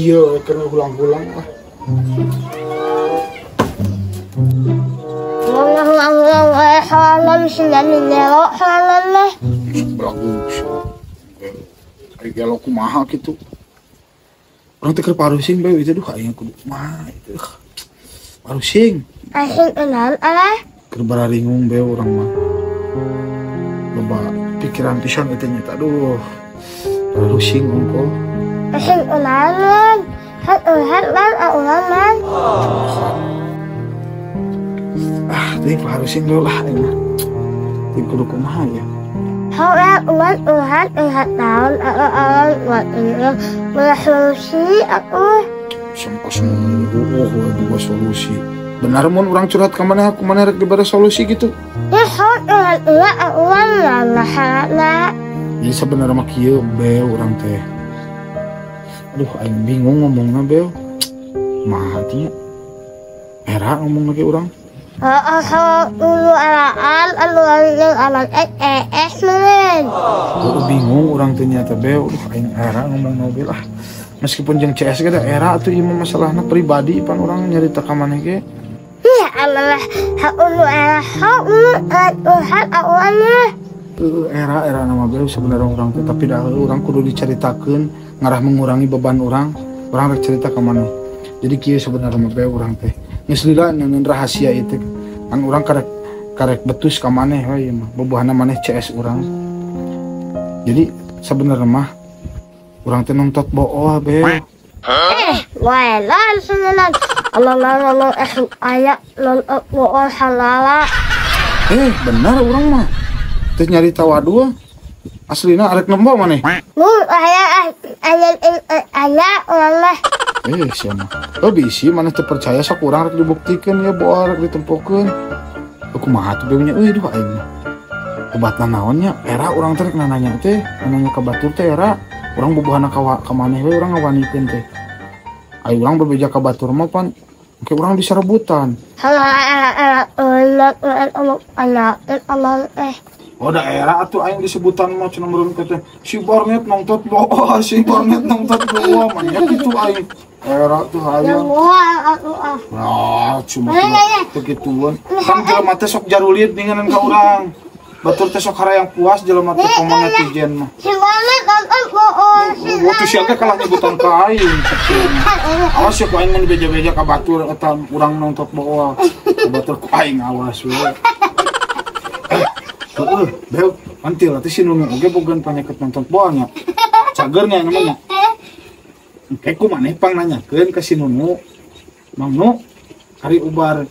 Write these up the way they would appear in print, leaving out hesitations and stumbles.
Kieu keur hulang-hulang ah. Ari gelo kumaha kitu. Urang teh keur parusing bae itu duh aing kudu kumaha itu. Parusing. Asing eunaon aleh? Keur bararingung bae urang mah. Loba pikiran pisan eta nya aduh. Parusing ongko. Asing eunaon? Hat eunaon. Ah, teuing parusing deui lah aing mah. Teuing kudu kumaha ya. Solusi solusi. Benar mun urang curhat ka maneh aku maneh rek dibere solusi gitu. Jadi sebenarnya mah kieu beo urang teh. Aduh aing bingung ngomongna beo. Mah nya. Era ngomong lagi urang. Oh, bingung orang ternyata beo, aing era ngomong mobil ah. Meskipun jeung CS ge da era atuh ieu mah masalahna pribadi pan urang nyarita ka maneh ge. Era era nama beo sebenarnya urang teh tapi da urang kudu dicaritakeun ngarah mengurangi beban urang, urang rek cerita ka maneh. Jadi kieu sebenarnya mah beo urang teh. Geus lila nyeun rahasia itu kan urang karek betus ka maneh we ieu mah bobohana maneh CS urang. Jadi sebenarnya mah urang teh nontot bool be. Benar urang mah. Teh nyarita waduh. Aslina arek nembo maneh. Sia mah. Oh bisi maneh teu percaya sok urang rek dibuktikeun ya boal rek ditempokeun. Kumaha tuh beunya euy duh aing mah. Obatna naon nya? Era urang teh rek nanya teh, nanya ka batur teh era. Urang bobohana ka maneh we urang ngawanikeun teh. Ayo urang bebeja ka batur mah pan engke urang diserebutan. Oh da era atuh aing disebutan mah cenah meureun teh si Barnet nongtot boa, si Barnet nongtot boa, mah nya kitu aing. Era tuh hayang. Nah, cuma teu kituan. Kan jelema teh sok jarulit ninganan ka urang. Batur teh sok harayang puas jelema teh komo netizen mah. Si Barnet nonton boa. Tuh sia ge kalah nyebutan ka aing. Awas ya ku aing mun beja-beja ka batur eta urang nongtot boa. Ka batur ku aing awas we. Heeh, beo, antil atuh si Nunu oge bogan panyakit nonton boa nya. Cager nya namanya. Engke ku maneh pang nanyakeun ka si Nunu. Mang Nu, ari ubar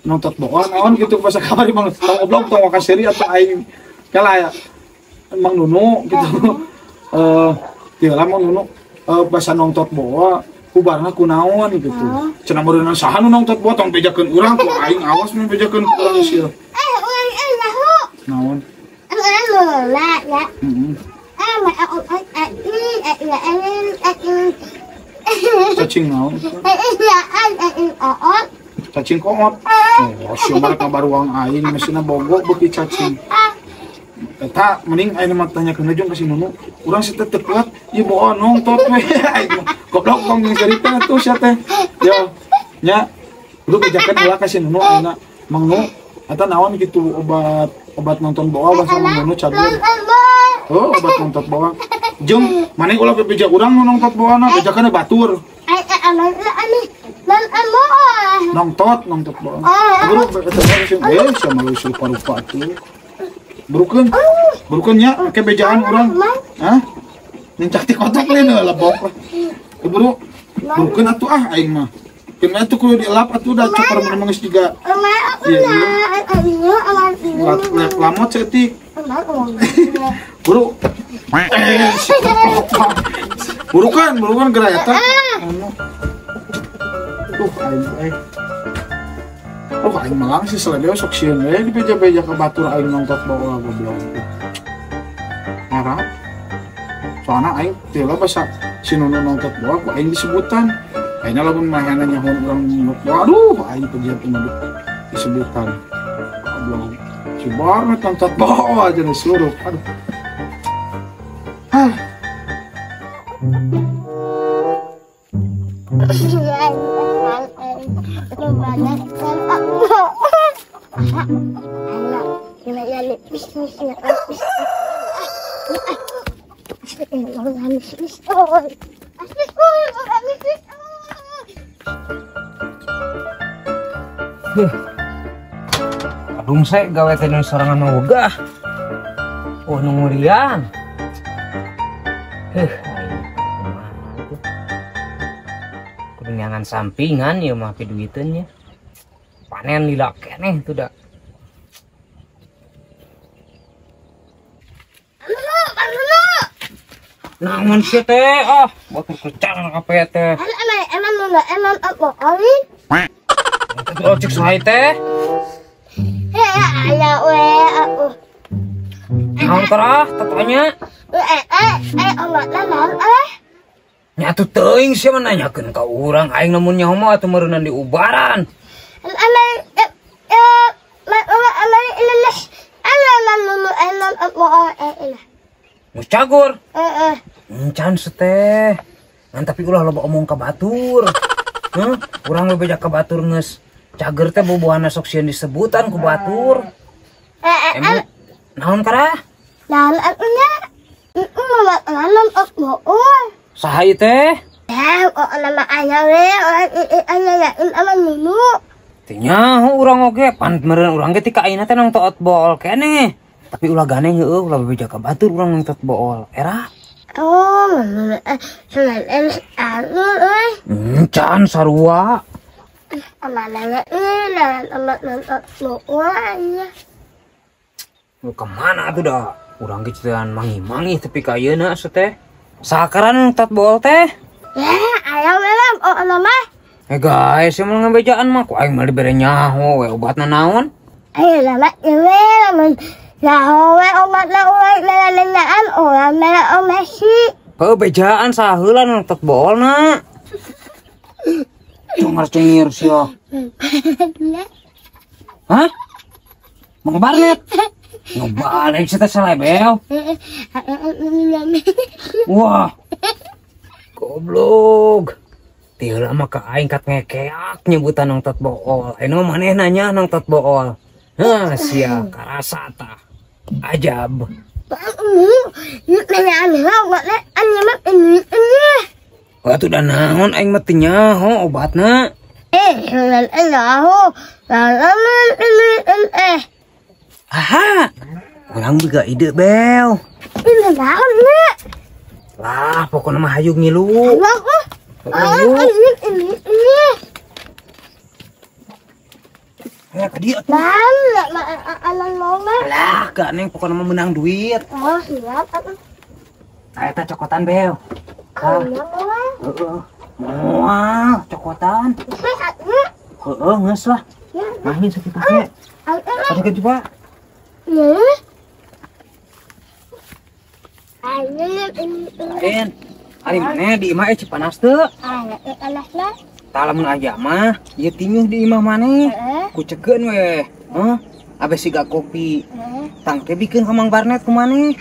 nonton boa naon gitu pas kamari Mang tong goblok tong ka seri atau aing kalah ya. Mang Nunu gitu. Teu lah Mang Nunu basa nonton boa ubarna kunaon gitu. Cenah meureunna saha nu nonton boa tong bejakeun urang ku aing awas mun bejakeun ku urang sia. Naon? Cacing naon? Cacing koot. Oh, sia mah kabaruang aing mesina bogo beuki cacing. Eta mending aing mah tanyakeun jeung ka si Nunu. Urang si teh teu kuat, ieu boa nongtot we. Aing goblok tong jeung carita atuh sia teh. Yo, nya kudu bejakeun ulah ka si Nunu ayeuna. Mang Nu, eta naon gitu obat nonton boa bahasa Mang Nunu cager. Oh, obat nonton boa. Jeung maneh ulah bebeja urang nu nongtot boana, bejakeun batur. Nongtot, nongtot boa. Buru eta sih, sia mah leuwih rupa-rupa atuh. Burukeun. Burukeun nya ke bejaan urang. Hah? Nincak ti kotak lain lebok lah. Buru. Burukeun atuh ah aing mah. Kena atuh kudu dielap atuh da coper mun geus juga. Iya. Lamot cetik. Buru. Burukan, burukan geura eta. Duh aing eh. Oh aing malang sih selebeo sok sieun we dibeja-beja ka batur aing nongtot bawa goblok. Ngarap. Soalna aing teu lah basa si Nunu nongtot bawa ku aing disebutan. Ayeuna lamun manehna nyaho urang nongtot bawa, aduh aing pegiat mah disebutan. Goblok. Si Barnet nongtot bawa aja nih seluruh. Aduh. Hah. Adung saya gawe teh nu sorangan mah wegah. Oh nu ngurian. Heuh, aing kumaha tuh. Kudu nyangan sampingan ieu mah piduiteun nya. Panen lila keneh tuh da. Naon sia teh? Ah, batur kecang kape teh. Emang apa kali? Oh, cek saha teh? Aya we aku. Naon terah tatanya? Obatna naon eh? Nya atuh teuing sia mah nanyakeun ka urang aing lamun nyaho mah atuh meureunnan di ubaran. Geus cagur. Heeh. Encan teh. Ngan tapi ulah loba omong ka batur. Heuh, urang we beja ka batur geus cager teh bobohana sok sieun disebutan ku batur. Emang naon karah? Naon atuh nya? Saha ieu teh? Ya, nama aya we, aya ya, ama nunu. Teu nyaho urang oge, pan meureun urang ge ti ka ayeuna teh nang toot bool keneh. Tapi ulah ganeng heueuh, ulah bebeja ka batur urang nang toot bool. Era. Oh, Can sarua. Lu kemana atuh dah? Urang ge ceutan mangi-mangi tapi ka ayeuna asa teh. Sakaran tot bool teh. Ya, aya we lah, oh nama. Eh guys, yang mau ngabejaan mah ku aing mah dibere nyaho we obatna naon? Ayo lama we lamun nyaho we obatna urang melanaan urang mela omesi. Heuh bejaan saheula nu tot boolna. Cengar cengir sia. Hah? Mang Barnet. Ngebalik sia teh selebel. Wah. Goblok. Teu lama ka aing kat ngekeak nyebutan nang tot bool. Ayeuna mah maneh nanya nang tot bool. Hah, sia karasa tah. Ajab. Atuh da naon aing mah teu nyaho obatna. Aha. Urang boga ide bel. Lah, pokokna mah hayu ngilu. Ya ka dieu. Lah, gak neng pokokna mah menang duit. Oh, siap atuh. Tah eta cokotan bel. Heeh. Moal cokotan. Heeh, geus lah. Mahin sakitu ge. Sakitu coba. Lain. Ari maneh di imah Cipanas teu? Tah lamun aya mah ieu tinyuh di imah maneh. Ku cekeun we. Heuh. Abeh siga kopi. Tangke bikeun ka Mang Barnet ku maneh.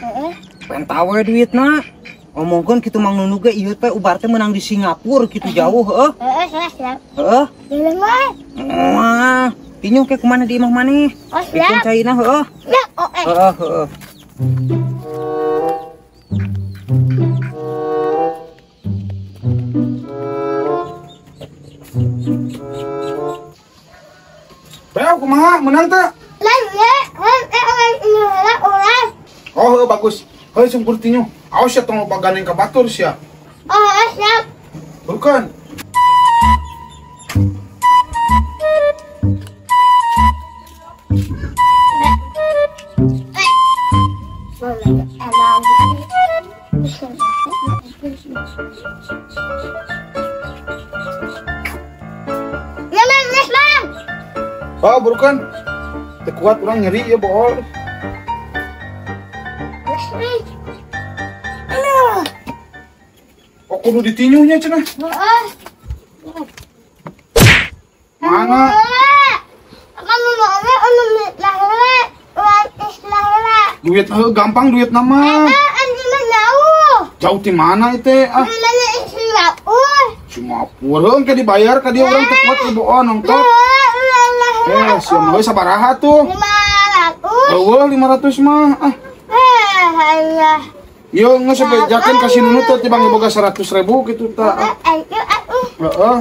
Penta we duitna. Omongkeun kitu Mang Nunu ge ieu teh ubar teh menang di Singapura kitu jauh heuh. Heeh, siap. Heeh. Moal. Tinyuh ke kumaha di imah maneh. Oh, siap. Bikeun caina heuh. Ya, oke. Heeh, heeh. Bel kumaha menang teh? Oh, bagus. Heuh sungkur tinyu. Awas ya tong loba gandeng ka batur sia. Oh, siap. Bukan. Ya, Mang, yes, Mang. Oh, burukan. Teu kuat urang nyeri ya bool. Oh, kudu ditinyuhnya cenah. Heeh. Mana? Duit heuh gampang duit nama. Jauh di mana itu? Ah. Singapura. Urang ke dibayar ka dia urang teu kuat boon nongtot. Eh, sia mah sabaraha tuh? 500. Eueuh 500 mah. Ah. Eh, Yo geus bejakeun ka si Nunu teh tibang boga 100.000 kitu tah. Heeh.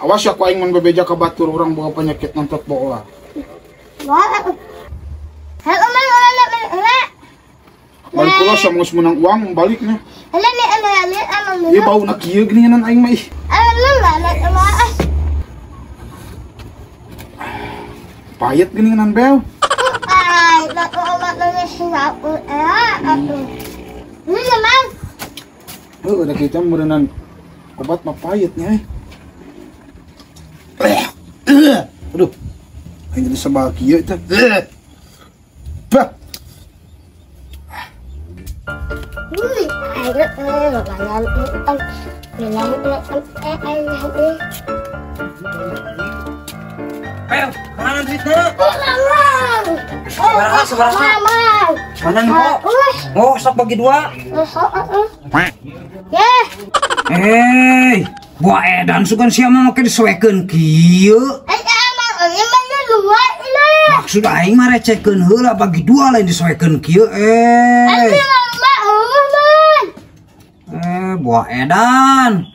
Awas ya ku aing mun bebeja ka batur urang boga penyakit nontot bola. Balik kula sia geus meunang uang baliknya. Ieu bauna kieu geuningan aing mah ih. Payet geuningan beo. Heuh, udah kita meureunnan obat mah payetnya eh. Aduh, aing jadi sebal kieu teh. Bah. Pel, mana duitna? Sabaraha, sabaraha. Mana nu? Oh, sok bagi dua. Eh, buah edan sugan sia mah make disoekeun kieu. Maksud aing mah recekeun heula bagi dua lain disoekeun kieu eh. Buah edan.